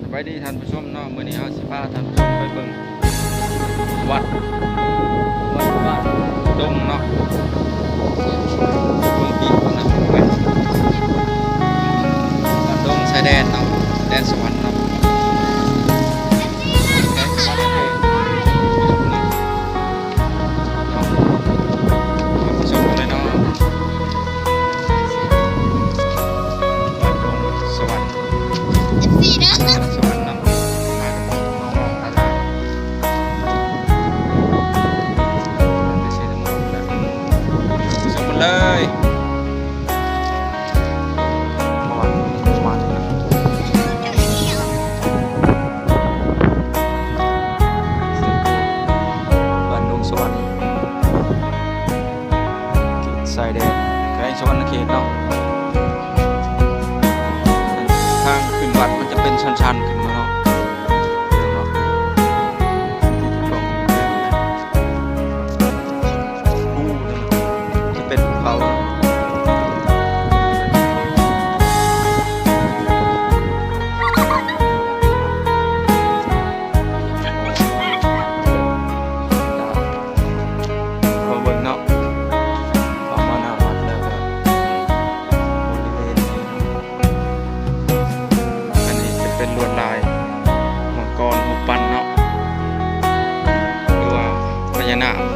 ສະບາຍດີທ່ານຜູ້ຊົມເນາະ, ມື້ນີ້ເຮົາຊິພາທ່ານຜູ້ຊົມໄປເບິ່ງວັດ ວັດບ້ານດົງເນາະ, ເບິ່ງທີ່ເພິ່ນນະ ວັດດົງຊາຍແດນເນາະ, ແດນສະຫວັນເນາະ. ເນາະ ໄປຊົມກັນເລີຍເນາະ. ວັດດົງສະຫວັນ ສິບສີ່ເດີ ສະຫວັນນຳ ມາກັບນ້ອງໆ ຫຼາຍໆ ໄປຊົມກັນເລີຍ. ບ້ານດົງສະຫວັນ ເຂດຊາຍແດນ ແຂວງສະຫວັນນະເຂດເນາະ. ທາງຂຶ້ນວັດມັນຈະເປັນຊັນໆ ຂຶ້ນມາເນາະ. ພູນັ້ນນະ ຈະເປັນພູເຂົາເນາະ. ມາເບິ່ງເນາະ ເຂົ້າມາໜ້າວັດແລ້ວກໍ ບໍລິເວນນີ້ ອັນນີ້ຈະເປັນລວດລາຍມັງກອນຮູບປັ້ນເນາະ ຫຼືວ່າພະຍານາກ